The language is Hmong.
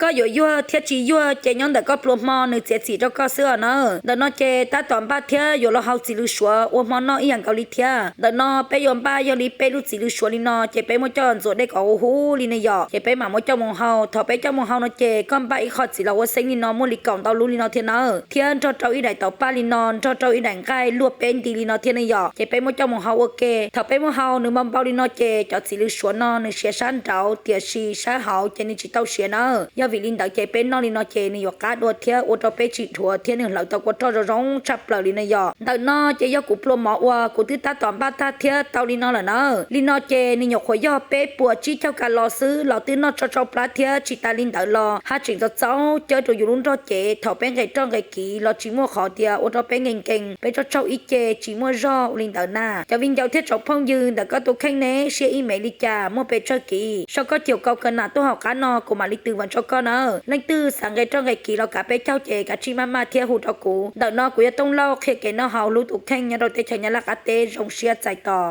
Koj yuav yuag thiab tsis yuag ces nyob ntawm koj pluas hmo nws txiav txim rau koj xwb os na. Ntawm no ces tab tom npaj thiab yuav los hau txiv lws suav ua hmo noj ib yam nkaus li thiab. Ntawm no peb yuav npaj yog li peb lub txiv lws suav li no ces peb muab coj ntxuav dej kom huv huv li ne yom, ces peb mam muab coj mus hau. Thaum peb coj mus hau no ces koj npaj ib qho txiv los ua xeeb li no muaj li kaum ntau lub li no thiab na, thiab nrog rau ib daim taum paj li no, nrog rau ib daim nqaij luaj peb nti li no thiab ne yom, ces peb muab coj mus hau ua ke. Thaum peb muab hau nws npau npau li no ces cov txiv lws suav no nws siav sab nraud tiam sis sab hauv ces nws tsis tau siav na. Yog vim li ntawd ces peb noj li no ces nws yuav qab dua thiab ua rau peb tsis dhuav thiab nws hlawv tau kua roj zoo zoo tshaj plaws li na yom. Ntawm no ces yog kuv pluas mov uas kuv twb tab tom npaj tag thiab tau li no lawm na. Li no ces nws nyuam qhuav yog peb puas tsib caug ka los xwb los twb noj tsau tsau plab thiab tsis tas li ntawd los haj tseem txaus txaus cawv rau yus lub nrog cev. Thaum peb nqes roj nqes kiv los tsis muaj qhov tias ua rau peb nkees nkees, peb tsaug tsaug ib ce tsis muaj zog ua li ntawd na. Cov viv ncaus thiab tsoom phooj ywg ntawm koj tus kheej neb siab ib me li cas muaj pes tsawg kiv, sau koj caum kau ka nam tuaj hauv qab no kuv mam li twv vas rau koj na. Leej twg xav nqes roj nqes kiv los kav peb caug ces kav tsij maj maj thiab hu rau kuv. Ntawm no kuv yog Tooj Lauj qhia kev noj haus hlub tus kheej nyob rau teb chaws Nyab Laj qab teb, zoo siab txais tos.